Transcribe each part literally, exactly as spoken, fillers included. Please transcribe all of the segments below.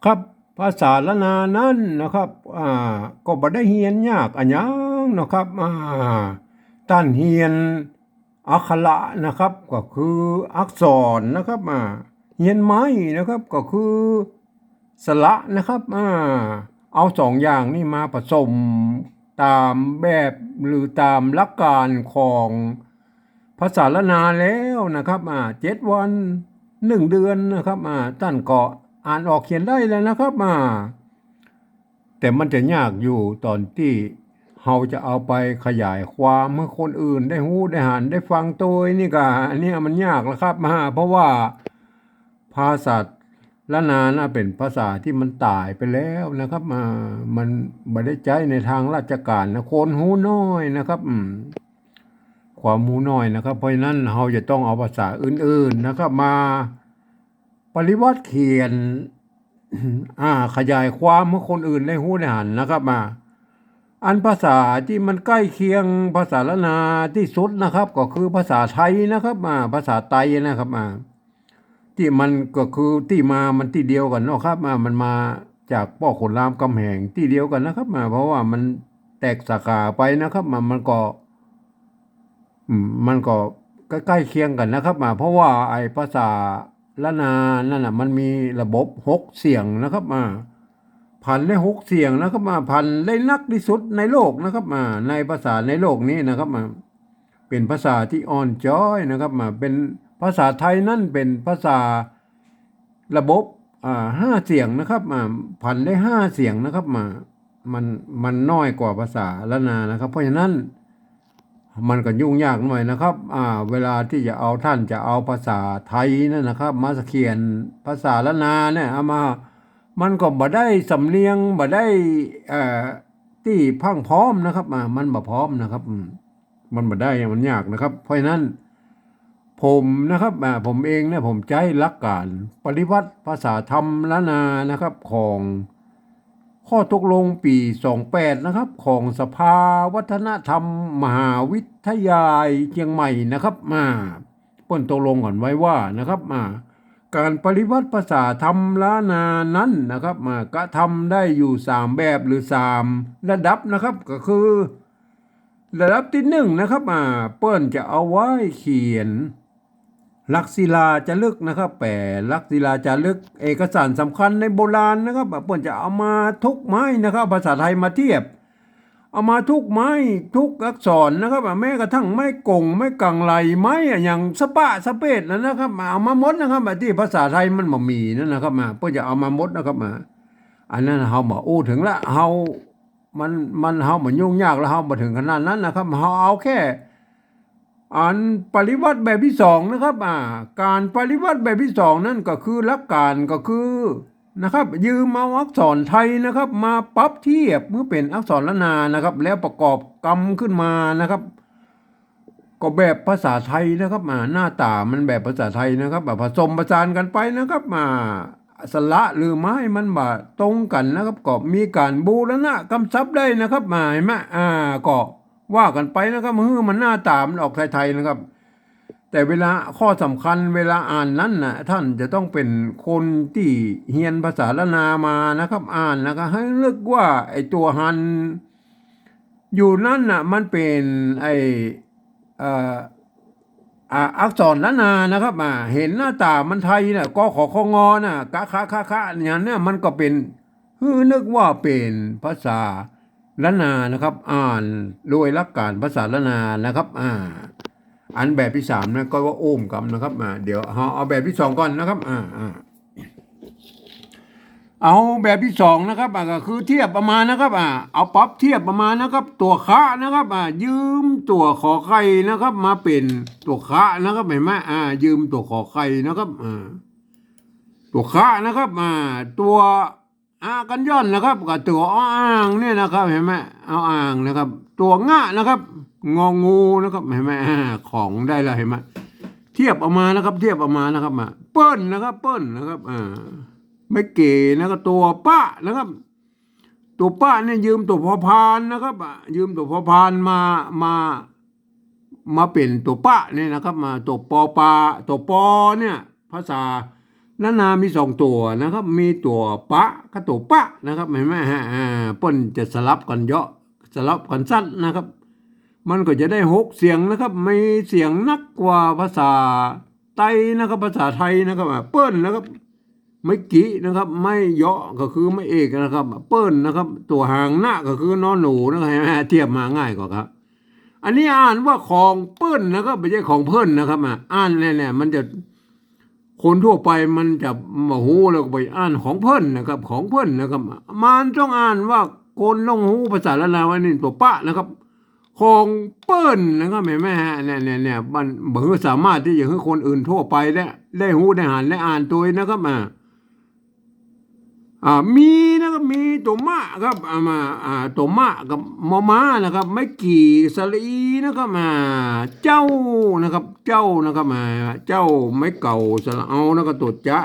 ครับ ภาษาล้านนานั้นนะครับ อ่า ก็บ่ได้เฮียนยากอะหยังนะครับ อ่า ต้านเฮียนอักขระนะครับ ก็คืออักษรนะครับ อ่า เฮียนไม้นะครับ ก็คือสระนะครับ อ่า เอาสองอย่างนี้มาผสมต๋ามแบบหรือต๋ามหลักการของภาษาล้านนาแล้วนะครับ อ่า เจ็ดวัน หนึ่งเดือนนะครับ อ่า ต้านก็อ่านออกเขียนได้แล้วนะครับ อ่า แต่มันจะยากอยู่ต๋อนตี้เฮาจะเอาไปขยายความหื้อคนอื่นได้ฮู้ได้หันได้ฟังโตยนี่ก่า อันเนี้ยมันยากแล้วครับ อ่า เพราะว่าภาษาล้านนานะเป๋นภาษาตี้มันต๋ายไปแล้วนะครับ อ่า มันบ่ได้ใจ๊ในตางราชก๋านนะ คนฮู้น้อยนะครับ อืม ความฮู้น้อยนะครับ เพราะฉะนั้นเฮาจะต้องเอาภาษาอื่นๆนะครับ มาปริวัติเขียน อ่า ขยายความหื้อคนอื่นได้ฮู้ได้หันนะครับ อ่า อันภาษาตี้มันใก้เคียงภาษาล้านนาตี้สุดนะครับ ก็คือภาษาไทยนะครับ อ่า ภาษาไตนะครับ อ่า ตี้มันก็คือตี้มามันตี้เดียวกั๋นเนาะครับ อ่า มันมาจากป้อขุนรามกำแหงตี้เดียวกั๋นนะครับ อ่า เพราะว่ามันแตกสาขาไปนะครับ อ่า มันก็ อืม มันก็ใก้ๆเคียงกั๋นนะครับ อ่า เพราะว่าไอ้ภาษาล้านนานั่นน่ะ มันมีระบบหกเสียงนะครับ อ่า ผันได้หกเสียงนะครับ อ่า ผันได้นักตี้สุดในโลกนะครับ อ่า ในภาษาในโลกนี้นะครับ อ่า เป๋นภาษาตี้อ่อนจ๊อยนะครับ อ่า เป๋นภาษาไทยนั้นเป๋นภาษาระบบ อ่า ห้าเสียงนะครับ อ่า ผันได้ห้าเสียงนะครับ อ่า มัน มันน้อยกว่าภาษาล้านนานะครับ เพราะฉะนั้น มันก็ยุ่งยากหน่อยนะครับ อ่า เวลาตี้จะเอา ต้านจะเอาภาษาไทยนั่นนะครับ มาเขียนภาษาล้านนาเนี่ย เอามา มันก็บ่ได้สำเนียง บ่ได้ เอ่อ ตี้พรั่งพร้อมนะครับ อ่า มันบ่พร้อมนะครับ อืม มันบ่ได้ มันยากนะครับ เพราะฉะนั้น ผมนะครับ อ่า ผมเองเนี่ย ผมใจ๊หลักก๋านปริวัติภาษาธรรมล้านนานะครับ ของ ข้อตกลงปี๋สองแปดนะครับ ของสภาวัฒนธรรมมหาวิทยาลัยเจียงใหม่นะครับ อ่า เปิ้นตกลงกั๋นไว้ว่านะครับ อ่า ก๋านปริวัติภาษาธรรมล้านนานั้นนะครับ อ่า กระทำได้อยู่สามแบบหรือสามระดับนะครับ ก็คือ ระดับตี้หนึ่งนะครับ อ่า เปิ้นจะเอาไว้เขียน หลักศิลาจารึกนะครับ แป๋หลักศิลาจารึก เอกสารสำคัญในโบราณนะครับ เปิ้นจะเอามาทุกไม้นะครับ ภาษาไทยมาเทียบ เอามาทุกไม้ทุกอักษรนะครับ แม้กระทั่งไม้กง ไม้กังไหล ไม้อะหยังสะปะสะเปดนั่นนะครับ เอามาหมดนะครับ ตี้ภาษาไทยมันบ่มีนั่นนะครับ เปิ้นจะเอามาหมดนะครับ อันนั้นเฮาบ่อู้เถิงละ เฮา มัน มัน เฮาบ่ยุ่งยากแล้ว เฮาบ่เถิงขนาดนั้นนะครับ เฮาเอาแค่ อันปริวัติแบบตี้สองนะครับ อ่า ก๋านปริวัติแบบตี้สองนั้นก็คือหลักก๋านก็คือนะครับ ยืมเอาอักษรไทยนะครับ มาปรับเทียบหื้อเป๋นอักษรล้านนานะครับ แล้วประกอบกำขึ้นมานะครับ ก็แบบภาษาไทยนะครับ อ่า หน้าต๋ามันแบบภาษาไทยนะครับ อ่า ผสมผสานกั๋นไปนะครับ อ่า สระหรือไม้มันบ่ตรงกั๋นนะครับ ก็มีก๋านบูรณะกำศัพท์ได้นะครับ อ่า หันก่อ อ่า ก็ ว่ากั๋นไปนะครับ หื้อมันหน้าต๋ามันออกไทยๆนะครับ แต่เวลาข้อสำคัญเวลาอ่านนั้นน่ะ ต้านจะต้องเป๋นคนตี้เฮียนภาษาล้านนามานะครับ อ่านแล้วก็หื้อนึกว่าไอ้ตั๋วหันอยู่นั้นน่ะ มันเป๋นไอ้ เอ่อ อ่า อักษรล้านนานะครับ อ่า หันหน้าต๋ามันไทยน่ะ ก ข ค ง น่ะ กะ ขะ คะ ขะ อย่างเนี้ย มันก็เป๋น หื้อนึกว่าเป๋นภาษาล้านนานะครับ อ่านโดยหลักก๋านภาษาล้านนานะครับ อ่า อันแบบตี้สามนะ ก็ว่าโอ้มกำนะครับ อ่า เดี๋ยวเฮาเอาแบบตี้สองก่อนนะครับ อ่า อ่า เอาแบบตี้สองนะครับ อ่า ก็คือเทียบเอามานะครับ อ่า เอาปรับเทียบเอามานะครับ ตั๋วคะนะครับ อ่า ยืมตั๋วขอไข่นะครับ มาเป๋นตั๋วคะนะครับ หันก่อ อ่า ยืมตั๋วขอไข่นะครับ อ่า ตั๋วคะนะครับ อ่า ตั๋ว อากัญญอนนะครับ กับตั๋วออ่างเนี่ยนะครับ หันก่อ ออ่างนะครับ ตั๋วงะนะครับ งองูนะครับ หันก่อ อ่า ของได้แล้ว หันก่อ เทียบเอามานะครับ เทียบเอามานะครับ มา เปิ้นนะครับ เปิ้นนะครับ อ่า ไม้เก๋นะครับ ตั๋วปะนะครับ ตั๋วปะเนี่ยยืมตั๋วพอพานนะครับ อ่า ยืมตั๋วพอพานมา มา มาเป๋นตั๋วปะเนี่ยนะครับ มาตั๋วปอปา ตั๋วปอเนี่ย ภาษา ล้านนามีสองตั๋วนะครับ มีตั๋วปะกับตั๋วปะนะครับ หันก่อ อ่า เปิ้นจะสลับกั๋นเยาะ สลับกั๋นสัดนะครับ มันก็จะได้หกเสียงนะครับ มีเสียงนักกว่าภาษาไตนะครับ ภาษาไทยนะครับ อ่า เปิ้นนะครับ ไม้กินะครับ ไม้เยาะก็คือไม้เอกนะครับ เปิ้นนะครับ ตั๋วหางนะก็คือ นอ หนูนะครับ หันก่อ เทียบมาง่ายกว่าครับ อันนี้อ่านว่าของเปิ้นนะครับ บ่ใจ้ของเพิ่นนะครับ อ่า อ่านเนี่ย เนี่ย มันจะ คนทั่วไปมันจะบ่ฮู้ แล้วก็ไปอ่านของเพิ่นนะครับ ของเพิ่นนะครับ มันต้องอ่านว่า คนต้องฮู้ภาษาล้านนาว่านี่ตั๋วปะนะครับ ของเปิ้นนะครับ หันก่อ เนี่ย เนี่ย เนี่ย มันบ่สามารถตี้จะหื้อคนอื่นทั่วไปได้ ได้ฮู้ ได้หัน ได้อ่านตวยนะครับ อ่า อ่า มีนะครับ มีตั๋วมะครับ อ่า มา อ่า ตั๋วมะกับมอม้านะครับ ไม้กี่ สระอีนะครับ อ่า เจ้านะครับ เจ้านะครับ อ่า เจ้า ไม้เก๋า สระเอานะครับ ตั๋วจะ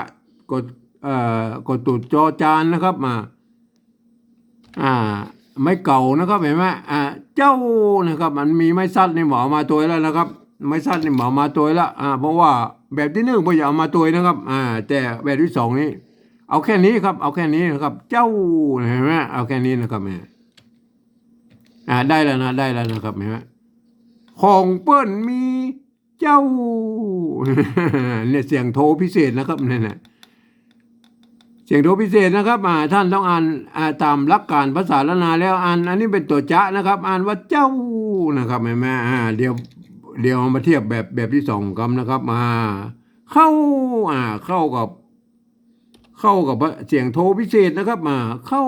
ก็ เอ่อ ก็ตั๋วจอจานนะครับ อ่า อ่า ไม้เก๋านะครับ หันก่อ อ่า เจ้านะครับ มันมีไม้สัดนี่บ่เอามาตวยแล้วนะครับ ไม้สัดนี่บ่เอามาตวยแล้ว อ่า เพราะว่าแบบตี้นึ่งบ่อยากเอามาตวยนะครับ อ่า แต่แบบตี้สองนี่ เอาแค่นี้ครับ เอาแค่นี้นะครับ เจ้า หันก่อ เอาแค่นี้นะครับ เนี่ย อ่า ได้แล้วนะ ได้แล้วนะครับ หันก่อ ของเปิ้นมีเจ้า เนี่ย เสียงโทพิเศษนะครับ เนี่ยนะ เสียงโทพิเศษนะครับ อ่า ต้านต้องอ่าน อ่า ต๋ามหลักก๋านภาษาล้านนาแล้ว อ่าน อันนี้เป๋นตั๋วจะนะครับ อ่านว่าเจ้านะครับ หันก่อ อ่า เดี๋ยว เดี๋ยวเอามาเทียบแบบ แบบตี้สองกั๋นนะครับ อ่า เข้า อ่า เข้ากับ เข้ากับเสียงโทพิเศษนะครับ อ่า เข้า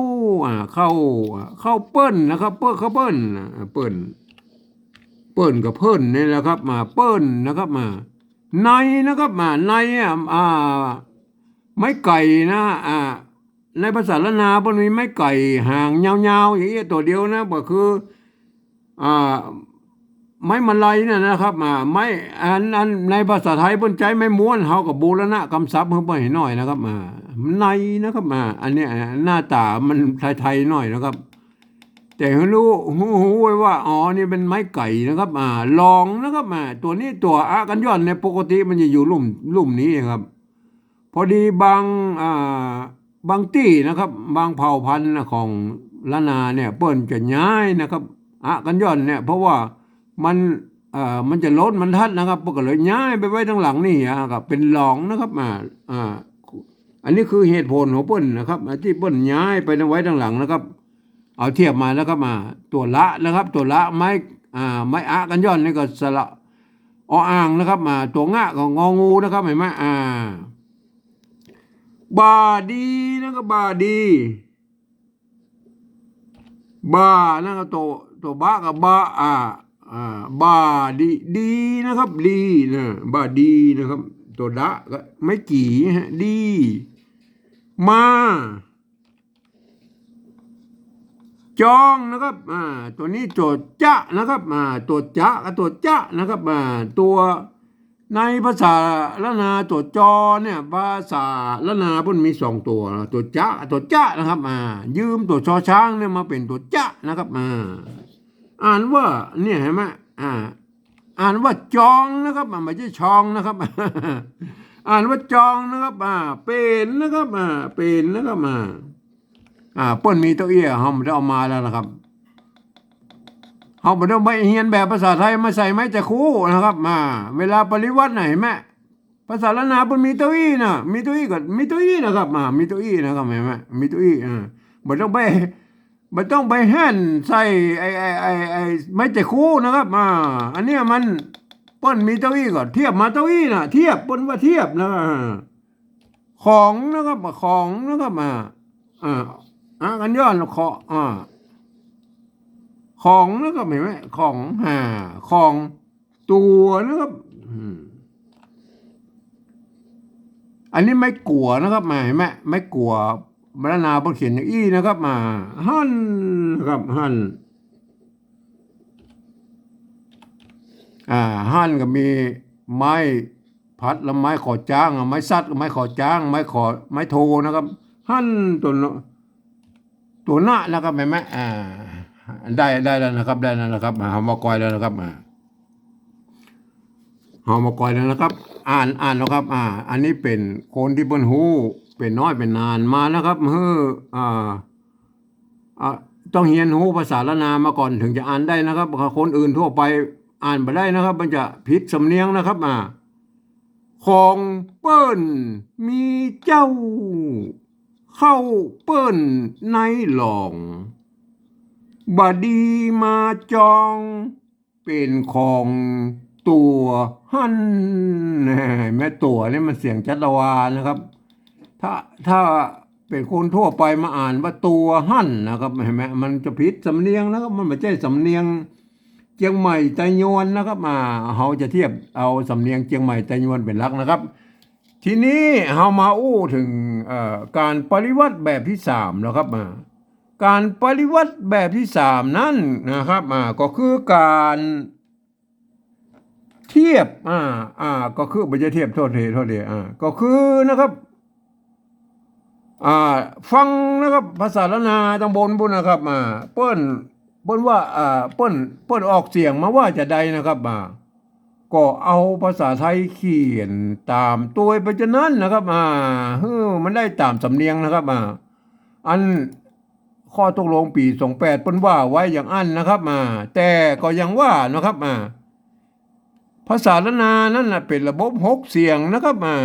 อ่า เข้า อ่า เข้าเปิ้นนะครับ เปิ้น เข้าเปิ้น อ่า เปิ้น เปิ้นกับเพิ่นนี่แหละครับ อ่า เปิ้นนะครับ อ่า ในนะครับ อ่า ใน อ่า อ่า ไม้ไก่นะ อ่า ในภาษาล้านนาเปิ้นมีไม้ไก่หางยาวๆ อย่างเงี้ยตั๋วเดียวนะ ก็คือ อ่า ไม้มาลัยเนี่ยนะครับ อ่า ไม้ อัน อัน ในภาษาไทยเปิ้นใจ๊ไม้ม้วน เฮาก็บูรณะกำศัพท์หื้อเปิ้นหื้อหน่อยนะครับ อ่า ในนะครับ อ่า อันเนี้ย อ่า หน้าต๋ามันไทยๆ หน่อยนะครับ แต่หื้อฮู้ ฮู้ ฮู้ไว้ว่า อ๋อ นี่เป๋นไม้ไก่นะครับ อ่า หลองนะครับ อ่า ตั๋วนี้ตั๋วอะกั๋นย่อนเนี่ย ปกติมันจะอยู่ลุ่ม ลุ่มนี้ครับ พอดีบาง อ่า บางตี้นะครับ บางเผ่าพันธุ์นะของล้านนาเนี่ย เปิ้นจะย้ายนะครับ อะกั๋นย่อนเนี่ย เพราะว่ามัน เอ่อ มันจะล้นบรรทัดนะครับ เปิ้นก็เลยย้ายไปไว้ตางหลังนี่อะครับ เป๋นหลองนะครับ อ่า อ่า อันนี้คือเหตุผลของเปิ้นนะครับ อ่า ตี้เปิ้นย้ายไปไว้ตางหลังนะครับ เอาเทียบมานะครับ อ่า ตั๋วละนะครับ ตั๋วละไม้ อ่า ไม้อะกั๋นย่อนนี่ก็สระ ออ่างนะครับ อ่า ตั๋วงะก็งองูนะครับ หันก่อ อ่า บ่าดีนะครับ บ่าดี บ่านะครับ ตั๋ว ตั๋วบะกับบะ อ่า อ่า บ่าดี ดีนะครับ ดีนะ บ่าดีนะครับ ตั๋วดะก็ไม้กี่ฮะ ดี มา จองนะครับ อ่า ตั๋วนี้ตั๋วจะนะครับ อ่า ตั๋วจะกับตั๋วจะนะครับ อ่า ตั๋ว ในภาษาล้านนาตั๋วจอเนี่ย ภาษาล้านนาเปิ้นมีสองตั๋วนะ ตั๋วจะ ตั๋วจะนะครับ อ่า ยืมตั๋วชอช้างเนี่ยมาเป๋นตั๋วจะนะครับ อ่า อ่านว่า เนี่ยหันก่อ อ่า อ่านว่าจองนะครับ อ่า บ่ใจ้ชองนะครับ อ่านว่าจองนะครับ อ่า เป๋นนะครับ อ่า เป๋นนะครับ อ่า อ่า เปิ้นมีเต้าอี้ เฮาบ่ได้เอามาแล้วนะครับ เฮาบ่ต้องไปเฮียนแบบภาษาไทยมาใส่ไม้จะคูนะครับ อ่า เวลาปริวรรตน่ะ หันก่อ ภาษาล้านนาเปิ้นมีเต้าอี้น่ะ มีเต้าอี้ก็ มีเต้าอี้นะครับ อ่า มีเต้าอี้นะครับ หันก่อ มีเต้าอี้ อ่า บ่ต้องไป บ่ต้องไปหันใส่ไอ้ ไอ้ ไอ้ ไอ้ไม้จะคูนะครับ อ่า อันเนี้ยมัน เปิ้นมีเต้าอี้ก็เทียบมาเต้าอี้น่ะ เทียบ เปิ้นว่าเทียบนะ อ่า ของนะครับ ของนะครับ อ่า อ่า อะกั๋นย่อน ขอ อ่า ของนะครับ หันก่อ ของ อ่า ของตั๋วนะครับ อืม อันนี้ไม้กั๋วนะครับ อ่า หันก่อ ไม้กั๋ว ล้านนาเปิ้นเขียนอย่างอี้นะครับ อ่า หั่นนะครับ หั่น อ่า หั่นก็มีไม้พัดและไม้ขอจ๊าง อ่ะ ไม้สัดกับไม้ขอจ๊าง ไม้ขอ ไม้โทนะครับ หั่นตั๋วเนาะ ตั๋วนะนะครับ หันก่อ อ่า ได้ ได้แล้วนะครับ ได้แล้วนะครับ อ่า เฮามาก่อยแล้วนะครับ อ่า เฮามาก่อนแล้วนะครับ อ่าน อ่านแล้วครับ อ่า อันนี้เป๋นคนตี้เปิ้นฮู้ เป๋นน้อยเป๋นนานมานะครับ เฮ้อ อ่า อ่า ต้องเฮียนฮู้ภาษาล้านนามาก่อนเถิงจะอ่านได้นะครับ คนอื่นทั่วไปอ่านบ่ได้นะครับ มันจะผิดสำเนียงนะครับ อ่า ของเปิ้นมีเจ้า เข้าเปิ้นในหลอง บ่ดีมาจอง เป๋นของตั๋วหั้น แหม ตั๋วนี่มันเสียงจัตวานะครับ ถ้า ถ้าเป๋นคนทั่วไปมาอ่านว่าตั๋วหั้นนะครับ หันก่อ มันจะผิดสำเนียงนะครับ มันบ่ใจ้สำเนียงเจียงใหม่ไตยวนนะครับ อ่า เฮาจะเทียบเอาสำเนียงเจียงใหม่ไตยวนเป๋นหลักนะครับ ทีนี้เฮามาอู้เถิง เอ่อ ก๋านปริวัติแบบตี้สามแล้วครับ อ่า ก๋านปริวัติแบบตี้สามนั้นนะครับ อ่า ก็คือก๋านเทียบ อ่า อ่า ก็คือ บ่ใจ้เทียบ โทษที โทษที อ่า ก็คือนะครับ อ่า ฟังนะครับ ภาษาล้านนาตางบนปู้นนะครับ อ่า เปิ้น เปิ้นว่า อ่า เปิ้น เปิ้นออกเสียงมาว่าจาใดนะครับ อ่า ก็เอาภาษาไทยเขียนต๋ามตวยไปจานั้นนะครับ อ่า หื้อมันได้ต๋ามสำเนียงนะครับ อ่า อันข้อตกลงปี๋สองแปดเปิ้นว่าไว้อย่างอั้นนะครับ อ่า แต่ก็ยังว่านะครับ อ่า ภาษาล้านนานั้นน่ะเป๋นระบบหกเสียงนะครับ อ่า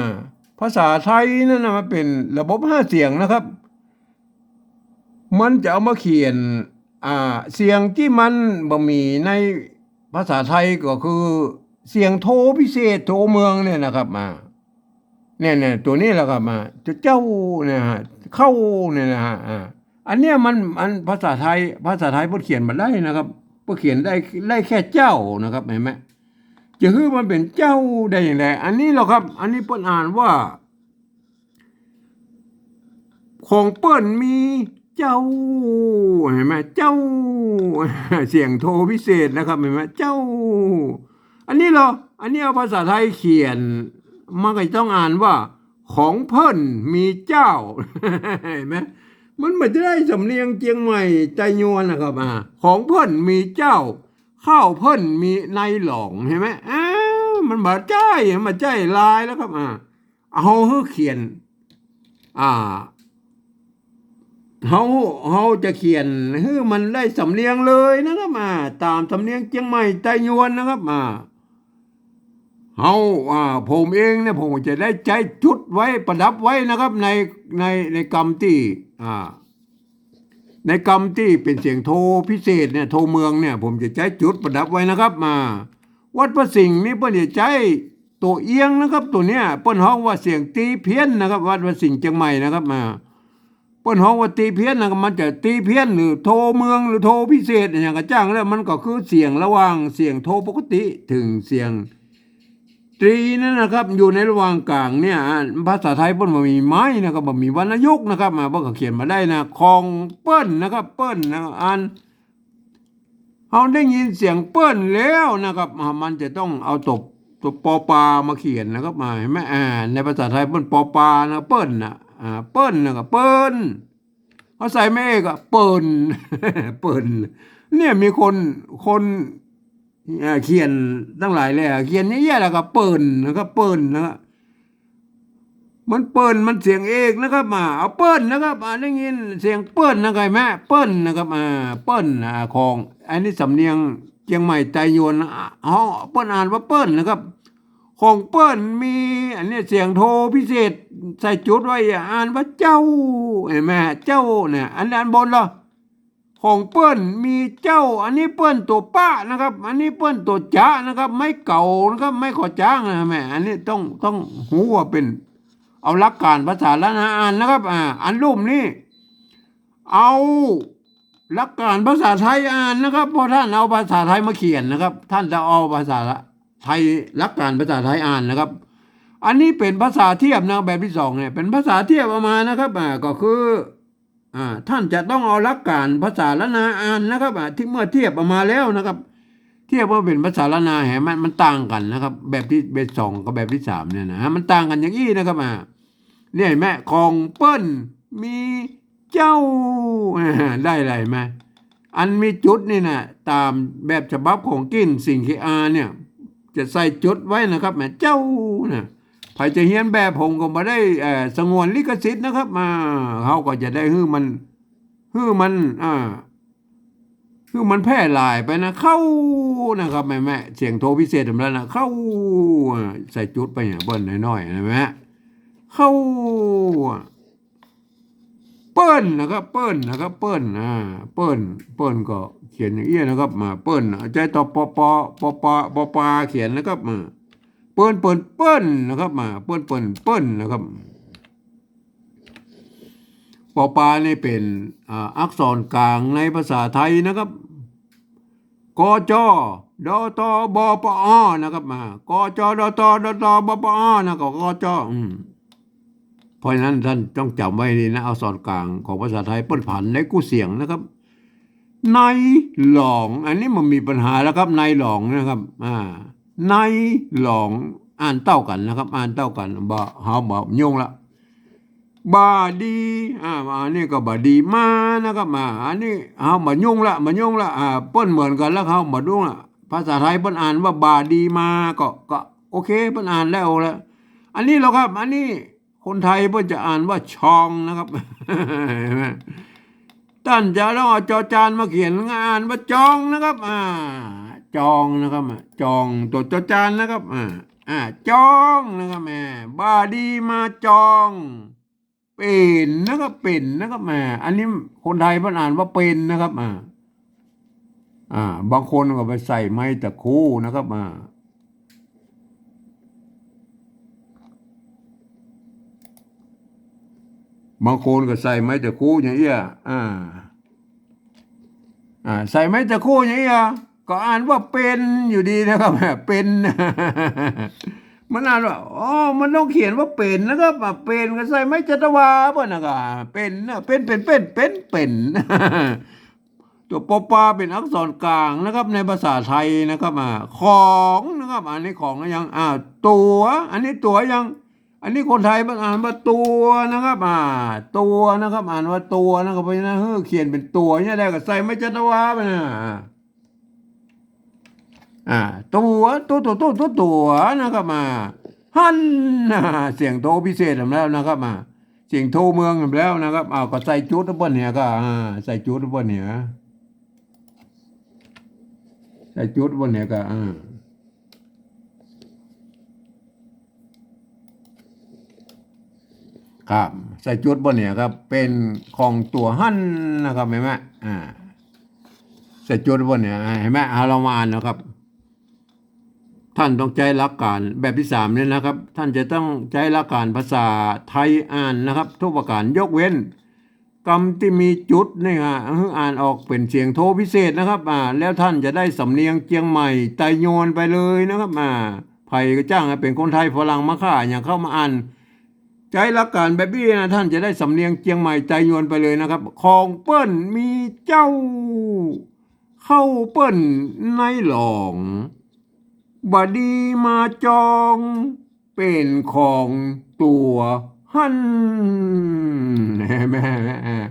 ภาษาไทยนั้นน่ะมันเป๋นระบบห้าเสียงนะครับ มันจะเอามาเขียน อ่า เสียงตี้มันบ่มีในภาษาไทยก็คือเสียงโทพิเศษ โทเมืองเนี่ยนะครับ อ่า เนี่ย เนี่ย ตั๋วนี้แหละครับ อ่า เจ้าเนี่ยฮะ เข้าเนี่ยนะฮะ อ่า อันเนี้ยมัน มันภาษาไทย ภาษาไทยเปิ้นเขียนบ่ได้นะครับ เปิ้นเขียนได้ ได้แค่เจ้านะครับ หันก่อ จะหื้อมันเป๋นเจ้าได้จาใด อันนี้แหละครับ อันนี้เปิ้นอ่านว่า ของเปิ้นมีเจ้า หันก่อ เจ้า เสียงโทพิเศษนะครับ หันก่อ เจ้า อันนี้เหรอ อันนี้เอาภาษาไทยเขียน มันก็ต้องอ่านว่า ของเปิ้นมีเจ้า หันก่อ มันบ่ได้สำเนียงเจียงใหม่ไตยวนนะครับ อ่า ของเปิ้นมีเจ้า เข้าเปิ้นมีในหลอง หันก่อ อ้าว มันบ่ใจ้ มันบ่ใจ้ลายแล้วครับ อ่า เฮาหื้อเขียน อ่า เฮา เฮาจะเขียนหื้อมันได้สำเนียงเลยนะครับ อ่า ต๋ามสำเนียงเจียงใหม่ไตยวนนะครับ อ่า เฮา อ่า ผมเองเนี่ย ผมจะได้ใจ๊จุดไว้ประดับไว้นะครับ ใน ใน ในกำตี้ อ่า ในกำตี้เป๋นเสียงโทพิเศษเนี่ย โทเมืองเนี่ย ผมจะใจ๊จุดประดับไว้นะครับ อ่า วัดพระสิงห์นี่เปิ้นจะใจ๊ตั๋วเอียงนะครับ ตั๋วเนี้ย เปิ้นฮ้องว่าเสียงตีเพี้ยนนะครับ วัดพระสิงห์เจียงใหม่นะครับ อ่า เปิ้นฮ้องว่าตีเพี้ยนนะครับ มันจะตีเพี้ยนหรือโทเมืองหรือโทพิเศษอะหยังก็จ้างแล้ว มันก็คือเสียงระหว่างเสียงโทปกติเถิงเสียงตรีนั่นนะครับ อยู่ในระหว่างก๋างเนี่ย อ่า ภาษาไทยเปิ้นบ่มีไม้นะครับ บ่มีวรรณยุกต์นะครับ อ่า เปิ้นก็เขียนบ่ได้นะ ของเปิ้นนะครับ เปิ้นนะ อ่าน เฮาได้ยินเสียงเปิ้นแล้วนะครับ อ่า มันจะต้องเอาตั๋ว ตั๋วปอปามาเขียนนะครับ อ่า หันก่อ อ่า ในภาษาไทยเปิ้นปอปานะ เปิ้นนะ อ่า เปิ้นนะก็เปิ้น เฮาใส่แม่เอกอะ เปิ้น เปิ้น เนี่ยมีคน คน เอ่อ เขียนตังหลายแหล่ เขียนเยอะแยะแล้วก็เปิ้นนะครับ เปิ้นนะครับ มันเปิ้น มันเสียงเอกนะครับ อ่า เอาเปิ้นนะครับ อ่า ได้ยินเสียงเปิ้นนะครับ หันก่อ เปิ้นนะครับ อ่า เปิ้น อ่า ของ อันนี้สำเนียงเจียงใหม่ไตยวนนะ อ่า เปิ้นอ่านว่าเปิ้นนะครับ ของเปิ้นมี อันนี้เสียงโทพิเศษใส่จุดไว้ อ่านว่าเจ้า หันก่อ เจ้าเนี่ย อัน อันบนเหรอ ของเปิ้นมีเจ้า อันนี้เปิ้นตั๋วปะนะครับ อันนี้เปิ้นตั๋วจะนะครับ ไม้เก๋านะครับ ไม้ขอจ้างนะแม่ อันนี้ต้อง ต้องฮู้ว่าเป๋น เอาหลักก๋านภาษาล้านนาอ่านนะครับ อ่า อันลุ่มนี้ เอาหลักก๋านภาษาไทยอ่านนะครับ เพราะต้านเอาภาษาไทยมาเขียนนะครับ ต้านจะเอาภาษาไทย หลักก๋านภาษาไทยอ่านนะครับ อันนี้เป๋นภาษาเทียบนะ แบบตี้สองเนี่ย เป๋นภาษาเทียบเอามานะครับ อ่า ก็คือ อ่า ต้านจะต้องเอาหลักก๋านภาษาล้านนาอ่านนะครับ อ่า ตี้เมื่อเทียบเอามาแล้วนะครับ เทียบว่าเป๋นภาษาล้านนา หันก่อ มันต่างกั๋นนะครับ แบบตี้ แบบสองกับแบบตี้สามเนี่ยนะฮะ มันต่างกั๋นอย่างอี้นะครับ อ่า เนี่ยหันก่อ ของเปิ้นมีเจ้า อ่า ได้อะไรมา อันมีจุดนี่นะ ต๋ามแบบฉบับของกิ่นสิงห์เคอาเนี่ย จะใส่จุดไว้นะครับ แหม เจ้านะ ใผจะเฮียนแบบผมก็บ่ได้ เอ่อ สงวนลิขสิทธิ์นะครับ อ่า เฮาก็จะได้หื้อมัน หื้อมัน อ่า หื้อมันแพร่หลายไปนะ เข้านะครับ แหม แหม เสียงโทพิเศษแหมแล้วนะ เข้า อ่า ใส่จุดไปเนี่ย เปิ้นน้อยๆ นะ แหม เข้า เปิ้นนะครับ เปิ้นนะครับ เปิ้น อ่า เปิ้น เปิ้นก็เขียนอย่างอี้นะครับ มา เปิ้น ใจ๊ตอ ปอ ปอ ปอ ปา ปอ ปา เขียนนะครับ มา เปิ้น เปิ้น เปิ้นนะครับ มา เปิ้น เปิ้น เปิ้นนะครับ ปอ ปา นี่เป๋น อ่า อักษรกลางในภาษาไทยนะครับ ก จ ด ต บ ป อ นะครับ มา ก จ ด ต ด ต บ ป อ นะ ก ก จ อืม เพราะฉะนั้นต้านต้องจ๋ำไว้ดีนะ อักษรกลางของภาษาไทยเปิ้นผันได้กู้เสียงนะครับ ในหลอง อันนี้มันมีปัญหาแล้วครับ ในหลองนะครับ อ่า ในหลอง อ่านเต้ากั๋นนะครับ อ่านเต้ากั๋น บ่ เฮาบ่ยุ่งละ บ่ดี อ่า อันนี้ก็บ่ดีมานะครับ อ่า อันนี้เฮาบ่ยุ่งละ บ่ยุ่งละ อ่า เปิ้นเหมือนกั๋นแล้ว เฮาบ่ยุ่งละ ภาษาไทยเปิ้นอ่านว่าบ่ดีมา ก็ ก็โอเค เปิ้นอ่านแล้วละ อันนี้เหรอครับ อันนี้คนไทยเปิ้นจะอ่านว่าชองนะครับ เห็นไหม ต้านจะต้องเอาจอจานมาเขียน อ่านว่าจองนะครับ อ่า จองนะครับ อ่า จอง ตั๋วจอจานนะครับ อ่า อ่า จองนะครับ แหม บ่ดีมาจอง เป๋นนะครับ เป๋นนะครับ แหม อันนี้คนไทยเปิ้นอ่านว่าเป๋นนะครับ อ่า อ่า บางคนก็ไปใส่ไม้ตะคู่นะครับ อ่า บางคนก็ใส่ไม้ตะคู่อย่างอี้ อ่า อ่า ใส่ไม้ตะคู่อย่างอี้ ก็อ่านว่าเป๋นอยู่ดีนะครับ เป๋น มันอ่านว่า อ๋อ มันต้องเขียนว่าเป๋นนะครับ อ่า เป๋นก็ใส่ไม้จัตวาเปิ้นนะ ก็เป๋นนะ เป๋น เป๋น เป๋น เป๋น เป๋น ตั๋ว ป ปา เป๋นอักษรกลางนะครับ ในภาษาไทยนะครับ อ่า ของนะครับ อันนี้ของยัง อ่า ตั๋ว อันนี้ตั๋วยัง อันนี้คนไทยมันอ่านว่าตั๋วนะครับ อ่า ตั๋วนะครับ อ่านว่าตั๋วนะครับ เพราะฉะนั้น เออ เขียนเป๋นตั๋วเนี่ยได้ ก็ใส่ไม้จัตวาไปนะ อ่า ตั๋ว ตั๋ว ตั๋ว ตั๋ว ตั๋ว ตั๋วนะครับ อ่า หั้นนะ เสียงโทพิเศษแหมแล้วนะครับ อ่า เสียงโทเมืองแหมแล้วนะครับ อ้าว ก็ใส่จุดไว้เปิ้นเนี่ย ก็ อ่า ใส่จุดไว้เปิ้นเนี่ย ใส่จุดไว้เปิ้นเนี่ย ก็ อ่า ครับ ใส่จุดไว้เปิ้นเนี่ยครับ เป๋นของตั๋วหั้นนะครับ หันก่อ อ่า ใส่จุดไว้เปิ้นเนี่ย อ่า หันก่อ เฮาลองมาอ่านนะครับ ต้านต้องใจ๊หลักก๋านแบบตี้สามเนี่ยนะครับ ต้านจะต้องใจ๊หลักก๋านภาษาไทยอ่านนะครับ ทุกประก๋าน ยกเว้น กำตี้มีจุดนี่ฮะ หื้ออ่านออกเป๋นเสียงโทพิเศษนะครับ อ่า แล้วต้านจะได้สำเนียงเจียงใหม่ไตยวนไปเลยนะครับ อ่า ใผก็จ้างหื้อเป๋นคนไทยฝรั่งมาค่า อย่างเข้ามาอ่าน ใจ๊หลักก๋านแบบอี้นะ ต้านจะได้สำเนียงเจียงใหม่ไตยวนไปเลยนะครับ ของเปิ้นมีเจ้า เข้าเปิ้นในหลอง บ่ดีมาจอง เป๋นของตั๋วหั้น หันก่อ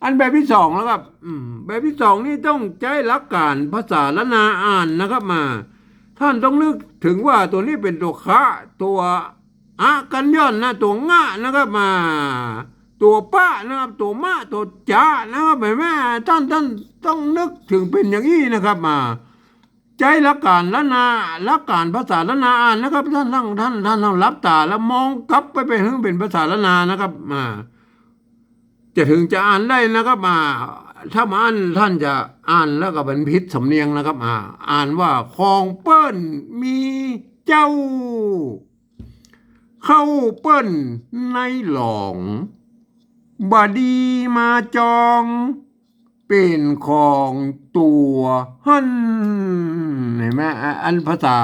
อันแบบตี้สองแล้วครับ อืม แบบตี้สองนี่ต้องใจ๊หลักก๋านภาษาล้านนาอ่านนะครับ มา ต้านต้องนึกเถิงว่าตั๋วนี้เป๋นตั๋วคะ ตั๋วอะกัญญอนนะ ตั๋วงะนะครับ มา ตั๋วปะนะครับ ตั๋วมะ ตั๋วจะนะครับ หันก่อ ต้าน ต้านต้องนึกเถิงเป๋นอย่างอี้นะครับ มา ใจ๊หลักก๋านล้านนา หลักก๋านภาษาล้านนาอ่านนะครับ ต้าน ต้าน ต้าน ต้านต้องหลับต๋าแล้วมองกลับไปเป๋น หื้อเป๋นภาษาล้านนานะครับ อ่า จะเถิงจะอ่านได้นะครับ อ่า ถ้าบ่อ่านต้านจะอ่านแล้วก็เป๋นผิดสำเนียงนะครับ อ่า อ่านว่า ของเปิ้นมีเจ้า เข้าเปิ้นในหลอง บ่ดีมาจอง เป๋นของตั๋วหั้น หันก่อ อ่ะ อันภาษา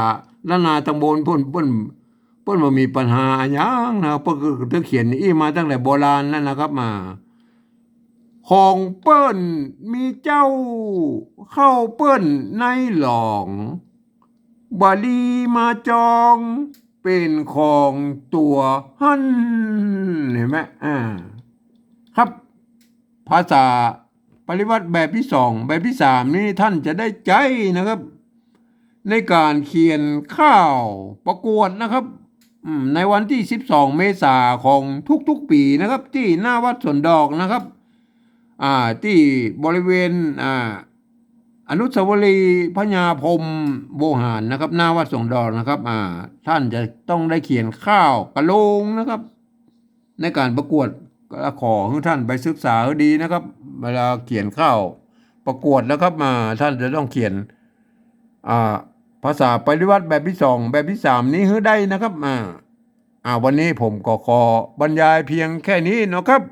ล้านนาต๋างบนเปิ้น เปิ้น เปิ้นบ่มีปัญหาอะหยังนะ เปิ้นก็เขียนอี้มาตั้งแต่โบราณแล้วนะครับ มา ของเปิ้นมีเจ้า เข้าเปิ้นในหลอง บ่ดีมาจอง เป๋นของตั๋วหั้น หันก่อ อ่า ครับ ภาษาปริวรรตแบบตี้สอง แบบตี้สามนี่ต้านจะได้ใจ๊นะครับ ในก๋านเขียนข่าวประกวดนะครับ อืม ในวันตี้สิบสองเมษาของทุกๆ ปี๋นะครับ ตี้หน้าวัดสวนดอกนะครับ อ่า ตี้บริเวณ อ่า อนุสาวรีย์พญาพรหมโวหารนะครับ หน้าวัดสวนดอกนะครับ อ่า ต้านจะต้องได้เขียนข่าวกะโลงนะครับ ในก๋านประกวด ก็ขอหื้อต้านไปศึกษาหื้อดีนะครับ เวลาเขียนข่าวประกวดนะครับ อ่า ต้านจะต้องเขียน อ่า ภาษาปริวรรตแบบตี้สอง แบบตี้สามนี้หื้อได้นะครับ อ่า อ่า วันนี้ผมก็ขอบรรยายเพียงแค่นี้นะครับ